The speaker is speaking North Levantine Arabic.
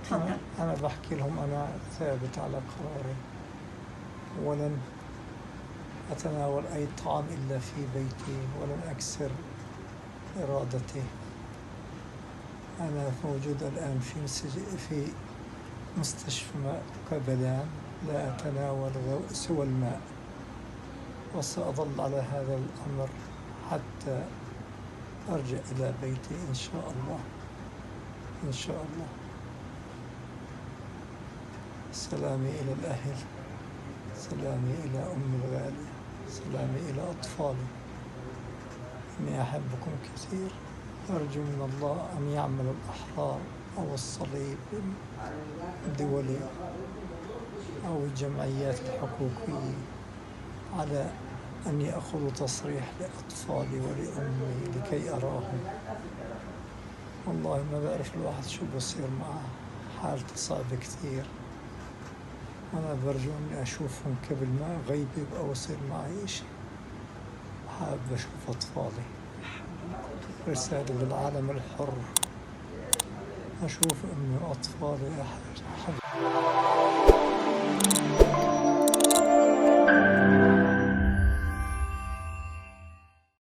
تفضل. أنا بحكي لهم أنا ثابت على قراري، ولن أتناول أي طعام إلا في بيتي، ولن أكسر إرادتي. أنا موجود الآن في مستشفى كبلان، لا أتناول سوى الماء، وسأظل على هذا الأمر حتى أرجع إلى بيتي إن شاء الله. إن شاء الله. سلامي إلى الأهل، سلامي إلى أمي الغالية، سلامي إلى أطفالي. إني أحبكم كثير. أرجو من الله أن يعمل الأحرار أو الصليب الدولي أو الجمعيات الحقوقية على أن يأخذوا تصريح لأطفالي ولأمي لكي أراهم. والله ما بعرف الواحد شو بصير معه، حالتي صعبة كثير، وأنا برجو إني أشوفهم قبل ما أغيب أو يصير معي إشي. حابب أشوف أطفالي. رسالة للعالم الحر، أشوف أمي وأطفالي. أحب.